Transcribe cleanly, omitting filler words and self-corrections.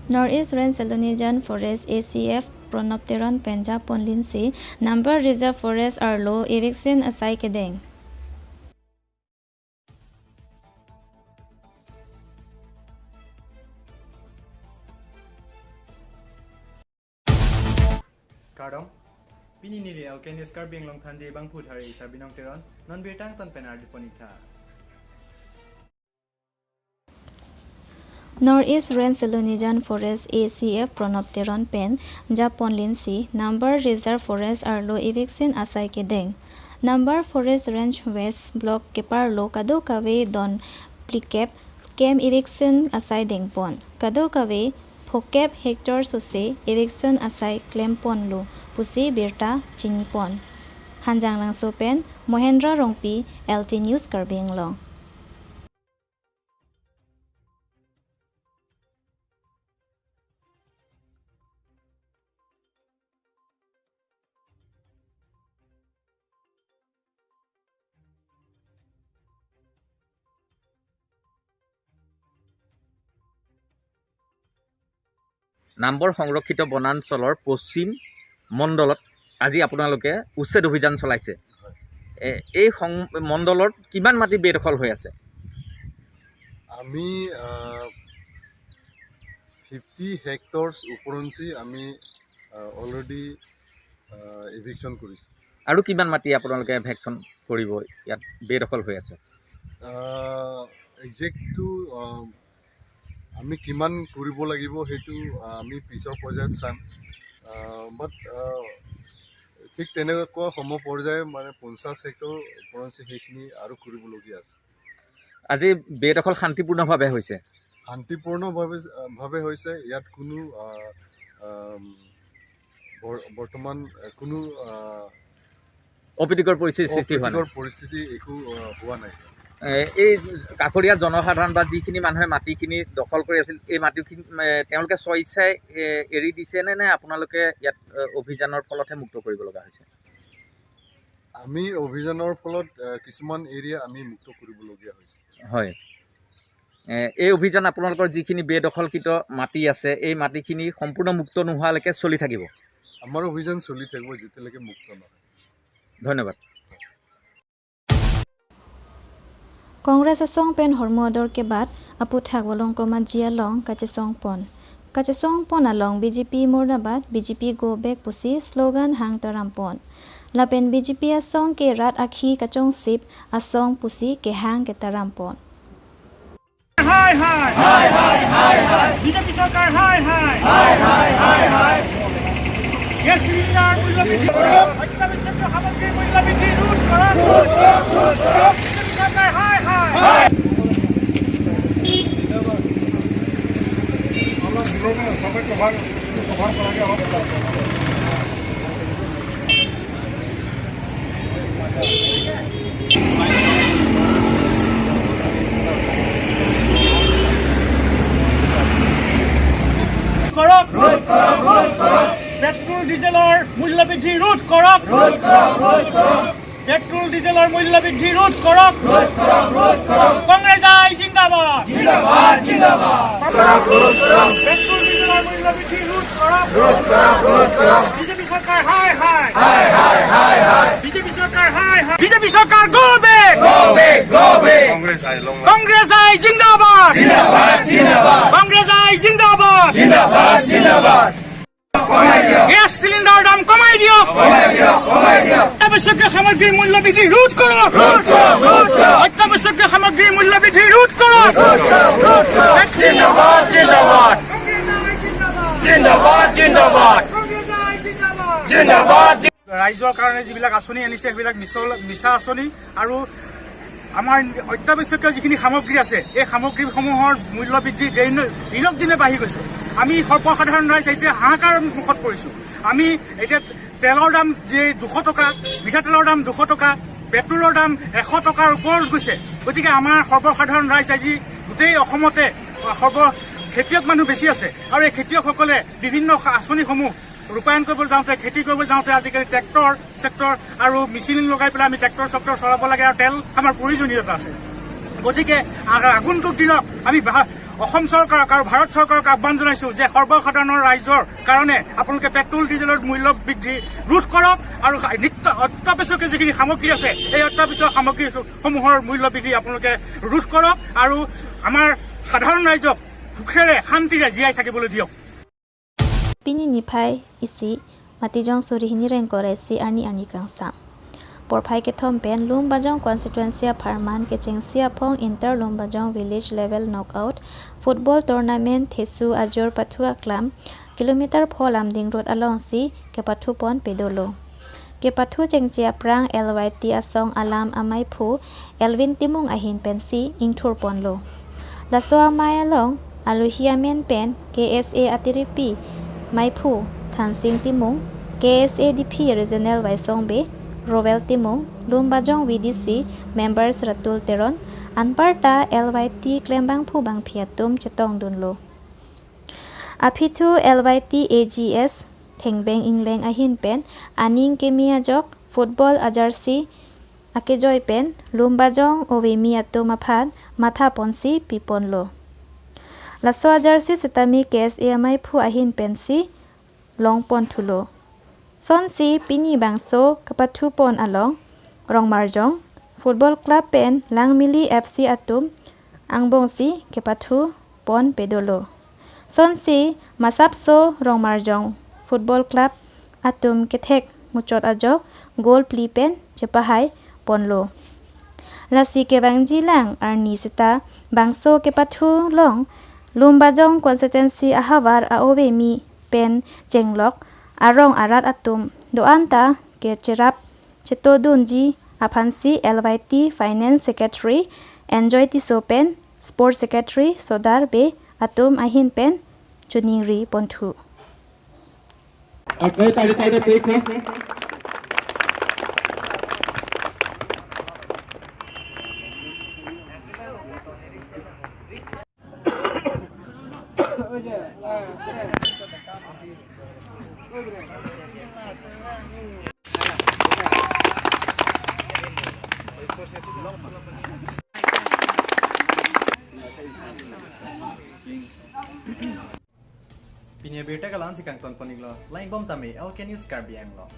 North East Range Silonijan Forest ACF Pranab Teron Penja Ponlin si Number Reserve Forest Arlo eviction asai kedeng. Kardong pini niri LK News Karbi Anglong thanje bangphu thari isa binong teron non birtang ton penar diponitha. North East Range Silonijan Forest ACF Pranab Teron Pen Japonlin si Number Reserve Forest Arlo eviction asai kedeng. Number Forest Range West Block Keparlo Kado Kave Don Plikep Camp eviction asai dengpon. Kado Kave Phokep Hector Sose eviction asai claim ponlo Pusi Birta Chinipon. Hanjang Langso Pen Mohendra Rongpi LT News Karbi Anglong. Nambor সংৰক্ষিত বনাঞ্চলৰ পশ্চিম মণ্ডলত আজি আপোনালোকে উচ্ছেদ অভিযান চলাইছে। এই মণ্ডলত কিমান মাটি বেদখল হৈ আছে? আমি 50 হেক্টৰছ উপৰঞ্চি আমি অলৰেডি এভিকশ্যন কৰিছোঁ। আৰু কিমান মাটি আপোনালোকে এভিকশ্যন কৰিব ইয়াত বেদখল হৈ আছে? একজেক্টটো আমি কিমান কৰিব লাগিব সেইটো আমি পিছৰ পৰ্যায়ত চাম, বাট ঠিক তেনেকুৱা সম পৰ্যায়ৰ মানে 50 হেক্টৰ উপৰঞ্চি সেইখিনি আৰু কৰিবলগীয়া আছে। আজি বেদখল শান্তিপূৰ্ণভাৱে হৈছে? শান্তিপূৰ্ণভাৱে হৈছে, ইয়াত কোনো বৰ্তমান কোনো অপ্ৰীতিকৰ পৰিস্থিতি সৃষ্টি হোৱা নাই। পৰিস্থিতি একো হোৱা নাই। এই কাষৰীয়া জনসাধাৰণ বা যিখিনি মানুহে মাটিখিনি দখল কৰি আছিল, এই মাটিখিনি তেওঁলোকে স্বইচ্ছাই এৰি দিছে নে নে আপোনালোকে ইয়াত অভিযানৰ ফলতহে মুক্ত কৰিব লগা হৈছে? আমি অভিযানৰ ফলত কিছুমান এৰিয়া আমি মুক্ত কৰিবলগীয়া হৈছে। হয়, এই অভিযান আপোনালোকৰ যিখিনি বেদখলকৃত মাটি আছে এই মাটিখিনি সম্পূৰ্ণ মুক্ত নোহোৱালৈকে চলি থাকিব? আমাৰ অভিযান চলি থাকিব যেতিয়ালৈকে মুক্ত নহয়। ধন্যবাদ। Congress asong pen hormodor ke baad apu thak bolong koma jialong kachesong pon. Kachesong pon along BJP mordabad BJP go back pusi slogan hang taram pon. Lapen BJP asong ke rat akhi kachong sip asong pusi ke hang ke taram pon. Hi hi hi hi hi hi BJP sarkar hi hi hi hi hi hi gas cylinder মূল্য বৃদ্ধি কৰক, অত্যাৱশ্যকীয় সামগ্ৰীৰ মূল্য বৃদ্ধি ৰোধ কৰক, BJP চৰকাৰ হাই হাই। কৰক, পেট্ৰল ডিজেলৰ মূল্য বৃদ্ধি ৰোধ কৰক, পেট্ৰল ডিজেলৰ মূল্য বৃদ্ধি ৰোধ কৰক, কংগ্ৰেছ I জিন্দাবাদ, পেট্ৰল ডিজেলৰ মূল্য বৃদ্ধি ৰোধ কৰক, বিজেপি চৰকাৰ হাই হাই, বিজেপি চৰকাৰ হাই হাই, বিজেপি চৰকাৰ গো বেক, কংগ্ৰেছ I জিন্দাবাদ, কংগ্ৰেছ I জিন্দাবাদ, গ্যাস সিলিন্ডাৰৰ দাম কমাই দিয়ক, অত্যাৱশ্যকীয় সামগ্ৰীৰ মূল্য বৃদ্ধি ৰোধ কৰক, অত্যাৱশ্যকীয় সামগ্ৰীৰ মূল্য বৃদ্ধি ৰোধ কৰক, ৰাইজৰ কাৰণে যিবিলাক আঁচনি আনিছে সেইবিলাক মিছা আঁচনি আৰু আমাৰ অত্যাৱশ্যকীয় যিখিনি সামগ্ৰী আছে এই সামগ্ৰীসমূহৰ মূল্য বৃদ্ধি দিনক দিনে বাঢ়ি গৈছে। আমি সৰ্বসাধাৰণ ৰাইজ এতিয়া হাহাকাৰ মুখত পৰিছোঁ। আমি এতিয়া তেলৰ দাম যে 200 টকা, মিঠাতেলৰ দাম 200 টকা, পেট্ৰলৰ দাম 100 টকাৰ ওপৰত গৈছে। গতিকে আমাৰ সৰ্বসাধাৰণ ৰাইজ আজি গোটেই অসমতে খেতিয়ক মানুহ বেছি আছে আৰু এই খেতিয়কসকলে বিভিন্ন আঁচনিসমূহ ৰূপায়ণ কৰিব যাওঁতে, খেতি কৰিব যাওঁতে আজিকালি ট্ৰেক্টৰ চেক্টৰ আৰু মেচিন লগাই পেলাই আমি ট্ৰেক্টৰ চেক্টৰ চলাব লাগে আৰু তেল আমাৰ প্ৰয়োজনীয়তা আছে। গতিকে আগন্তুক দিনত আমি অসম চৰকাৰক আৰু ভাৰত চৰকাৰক আহ্বান জনাইছোঁ যে সৰ্বসাধাৰণৰ ৰাইজৰ কাৰণে আপোনালোকে পেট্ৰল ডিজেলৰ মূল্য বৃদ্ধি ৰোধ কৰক আৰু নিত্য অত্যাৱশ্যকীয় যিখিনি সামগ্ৰী আছে এই অত্যাৱশ্যকীয় সামগ্ৰীসমূহৰ মূল্য বৃদ্ধি আপোনালোকে ৰোধ কৰক আৰু আমাৰ সাধাৰণ ৰাইজক সুখেৰে শান্তিৰে জীয়াই থাকিবলৈ দিয়ক। Pini ni phai isi matijong suri hini reng kore si arni arni kangsa porphai ke thom pen Lumbajong constituency pharman ke chengsia phong inter Lumbajong village level knockout football tournament thesu ajor pathua klam kilometer 4 lamding road along si ke pathu pon pedolo ke pathu chengchia prang lyt asong alam amai phu elvin timung ahin pensi ingthur ponlo lasoa mai along aluhiamen pen ksa atiripi maiphu thansing timung ksa dp regional waisongbe Rovel Timung, Lumbajong VDC members Ratul Teron, Anparta LYT Klembang Phubang Phiatum Chetong Dunlo. Aphitu LYT AGS Thengbeng Ingleng Ahin Pen, Aning Kemia Jok, Football Ajarsi Akejoy Pen, Lumbajong Ovemi Atum Aphan, Matha Ponsi Piponlo. Laso Ajarsi Setami KSAMI Phu Ahin Pensi, Long Ponthulo. Sonsi Pini Bangso Kapathu Pon Along Rongmarjong Football Club Pen Langmili FC Atum Angbongsi Kepathu Pon Pedolo Sonsi Masapso Rongmarjong Football Club Atum Kethek Muchot Ajok Goal Pli Pen Chepahai Ponlo Lasi Kebangji Lang Arni Sita Bangso Kepathu Long Lumbajong Constituency Ahawar Aove Mi Pen Chenglok Arong Arat Atum Doanta ke Cherap Chetodunji Aphansi LYT Finance Secretary Enjoy Tisopen Sports Secretary Sodar Be Atum Ahin Pen Chuningri Ponthu. Pinia birta kalan sikang ton poniglo, lain bom tami LK News Karbi Anglong.